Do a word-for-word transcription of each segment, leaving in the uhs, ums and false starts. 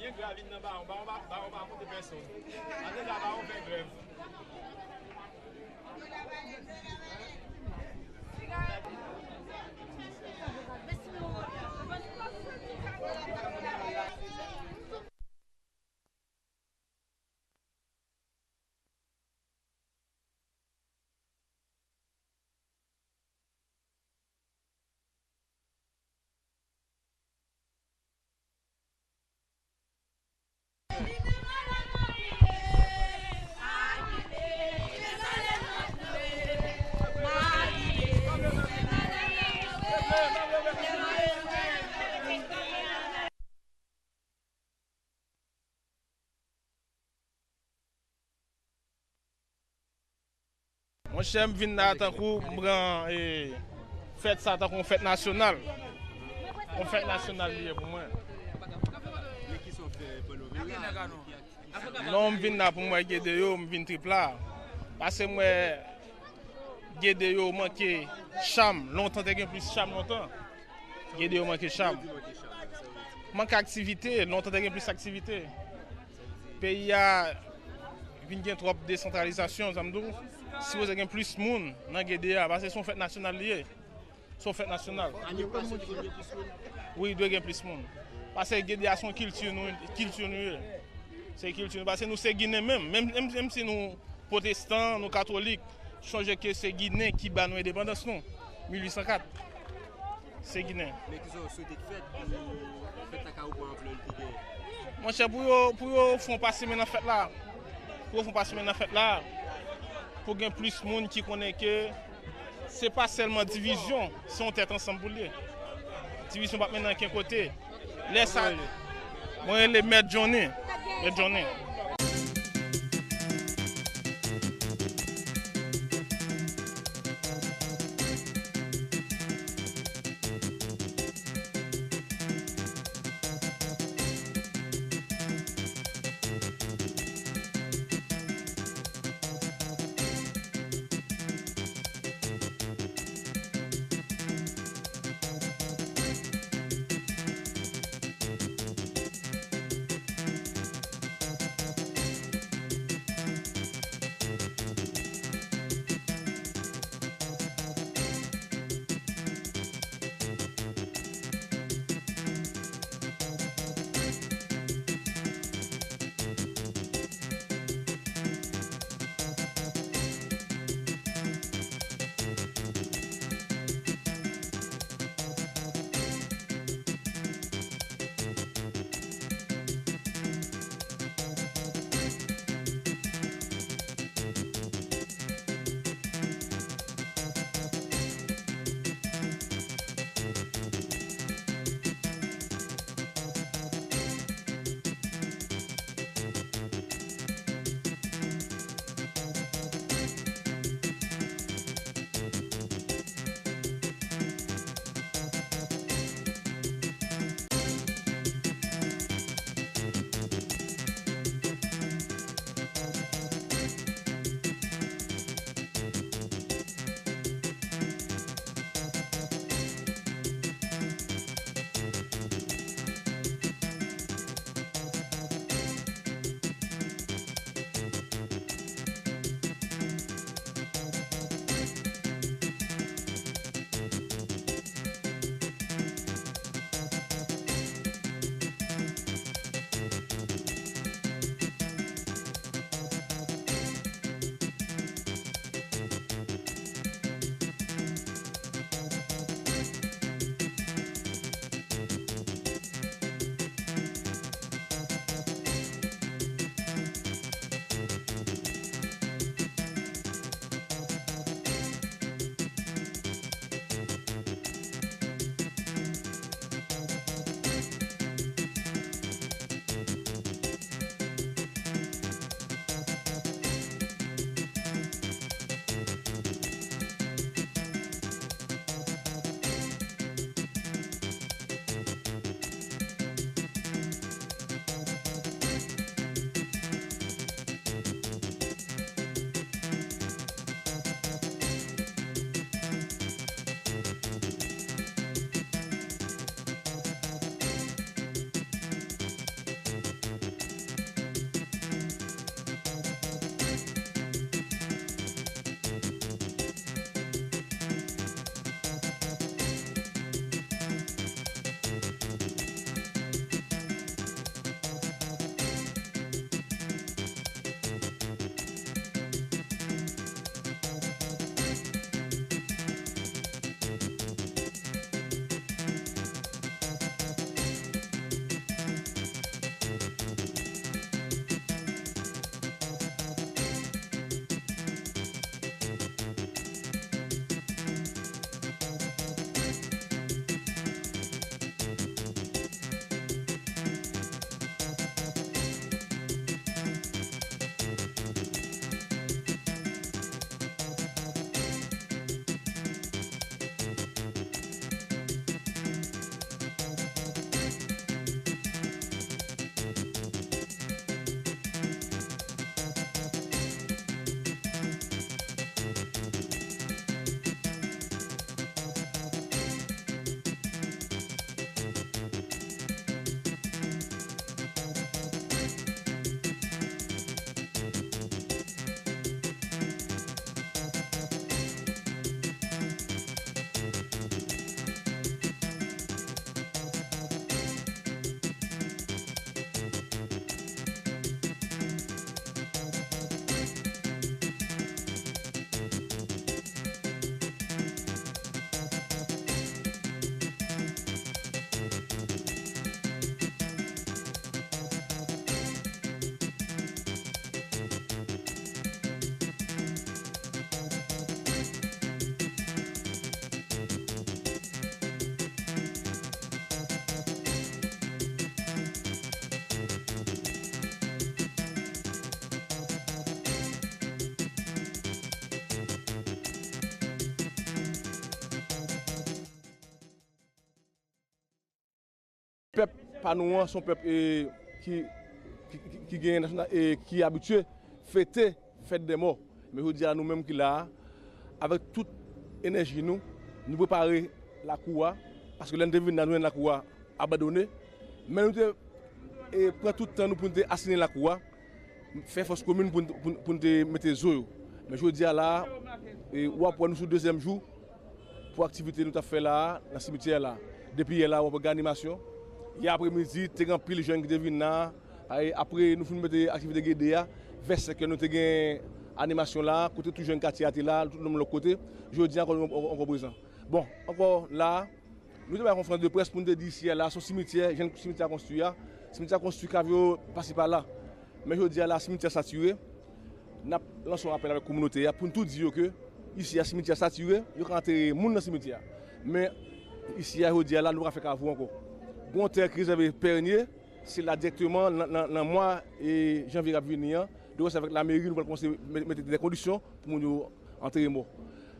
Gen grav vin nan bawon, bawon pa, bawon pa monte pèsonn. An deja bawon fè grèv. Monchè, m vin la tankou m pran, e, fèt sa tankou yon fèt nasyonal. Yon fèt nasyonal li ye pou mwen. Non, m vin la pou m wè Gede yo, m vin trip la. Paske m wè Gede yo manke cham. Lontan te gen plis cham lontan. Gede yo manke cham. Manke aktivite, lontan te gen plis aktivite. Peyi a vin gen twòp desantralizasyon, sa m di w. Sipoze gen plis moun nan Gede a, paske se yon fèt nasyonal li ye. Se yon fèt nasyonal. Wi, dwe gen plis moun. Paske Gede a se yon kilti nou, kilti nou ye. Se kilti nou, paske nou se Ginen menm. Menm, menm, menm si nou pwotestan, nou katolik, sonje ke se Ginen ki ba nou endepandans nou, mil uit san kat. Se Ginen. Men kisa w swete k fèt pou fèt la ka reprann anplè l te genyen? Monchè, pou yo, pou yo fè yon pa semen nan fèt la, pou yo fè yon pa semen nan fèt la, pou gen plis moun ki konnen ke se pa sèlman divizyon, se yon tèt ansanm pou l ye. Divizyon p ap mennen ankenn kote. Lè sa, mwen rele Mèt Johnny. Mèt Johnny. Pèp pa nou an, se yon pèp e, ki, ki, ki, ki gen nasyonal, e ki abitye fete fèt dè mò. Men jodi a, nou menm ki la a, avèk tout enèji nou, nou prepare lakou a, paske lè n te vin la, nou jwenn lakou a abandone. Men nou te e, pran tout tan nou pou n te asine lakou a, fè fòs komin pou n, pou n, pou n te mete zo yo. Men jodi a la a, e, w ap wè nou sou dezyèm jou pou aktivite nou t ap fè la a, nan simityè la. Depi yè la a, w ap wè gen animasyon. Yè apremidi, te gen anpil jèn ki te vin la a. E, apre nou fin mete aktivite gede a, vè senkè nou te gen animasyon la a, kote tout jèn katye a te la a, tout moun lòt kote. Jodi a ankò, nou ankò prezan. Bon, ankò la a, nou te bay konferans de près pou n te di isi a la, se yon simityè, jan simityè a konstwi a. Simityè a konstwi, kav yo pase pa la. Men jodi a la, simityè a satire. N ap lanse yon apèl avèk kominote a pou n tou di yo ke isi a, simityè a satire, yo ka antere moun nan simityè a. Men isi a, jodi a la, nou pa ka fè kavo ankò. Gen yon tè ki rezève Pè Renye, se la dirèkteman nan, nan, nan mwa e janvye k ap vini an, de konsè avèk lameri, nou pral kòmanse met-, mete de kondisyon pou moun yo antere mò.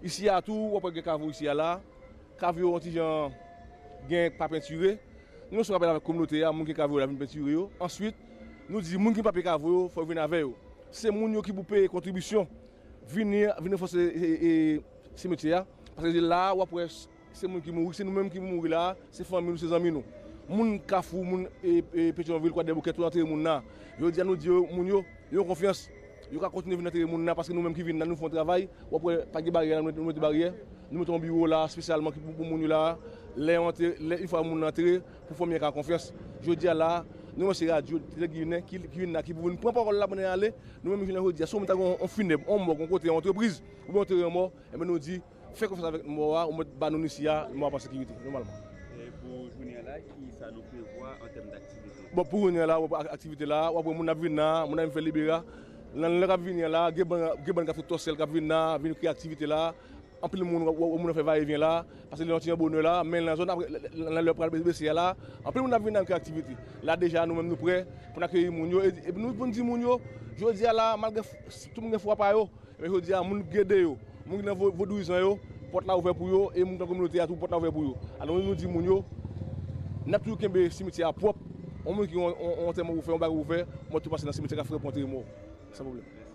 Isi a tou, w ap wè gen kavo isi a la. Kavo yo yon ti jan gen pa pentire. Nou lanse yon apèl avèk kominote a, moun ki gen kavo yo la vin pentire yo. Answit, nou di moun ki pa peye kavo yo, fò yo vin avè yo. Se moun yo ki pou peye kontribisyon. Vini, vini ranfòse e, e, simityè a. Paske la a, w ap wè se moun ki mouri, se nou menm ki mouri la a, se fanmi nou, se zanmi nou. Moun Kafou, moun e, e, Petyonvil, Kwadèboukè, tout antere moun la. Jodi a, nou di yo, moun yo, yo konfyans. Yo ka kontinye vin antere moun nan, paske nou menm ki vin la, nou fè yon travay. W ap wè, pa gen baryè la, nou, nou mete baryè. Nou mete yon biwo la, espesyalman ki pou, pou moun yo la. Lè yo antere, lè, yon fwa moun nan antere, pou fanmi an ka konfyans. Jodi a la, nou wè se radyo, tele Ginen, ki, ki vin la, ki pou vin pran pawòl la pandan y ale. Nou menm jounen jodi a, si yon moun ta gen yon, yon finèb, yon mòg, yon kote, yon antrepriz, oubyen yon teren mò, enben nou di, fè konfyans avèk mò a, ou mèt ba nou isi a, mò a pa an sekirite, nòmalman. E pou jounen an la, ki sa nou prevwa an tèm daktivite? Bon, pou jounen an la, w ap wè ak-, aktivite la, w ap wè moun ap vin la, moun ap vin fè libera. Nan lè k ap vini an la, gen bann, gen bann k ap sot Tòsèl k ap vin la, vin kreye aktivite la. Anpil moun, w ap wè moun ap fè vayevyen la, paske li yon ti jan bonè la, men nan zòn apre, nan lè pral bese a la, anpil moun ap vin la, vin kreye aktivite. La deja, nou menm nou prè pou n akeyi moun yo, e, e nou, pou n di moun yo, jodi a la, malgre f-, tout moun gen fwa pa yo, men jodi a, moun gede yo, moun ki nan vo-, vodouyizan yo, pòt la ouvè pou yo, e moun nan kominote a tou, pòt la ouvè pou yo. Alò, nou di moun yo, n ap toujou kenbe simityè a pwòp. Yon moun ki yon, yon, yon antèman pou fè, yon bagay pou fè, mwen tou pase nan simityè k ap fè pou antere mò. San pwoblèm.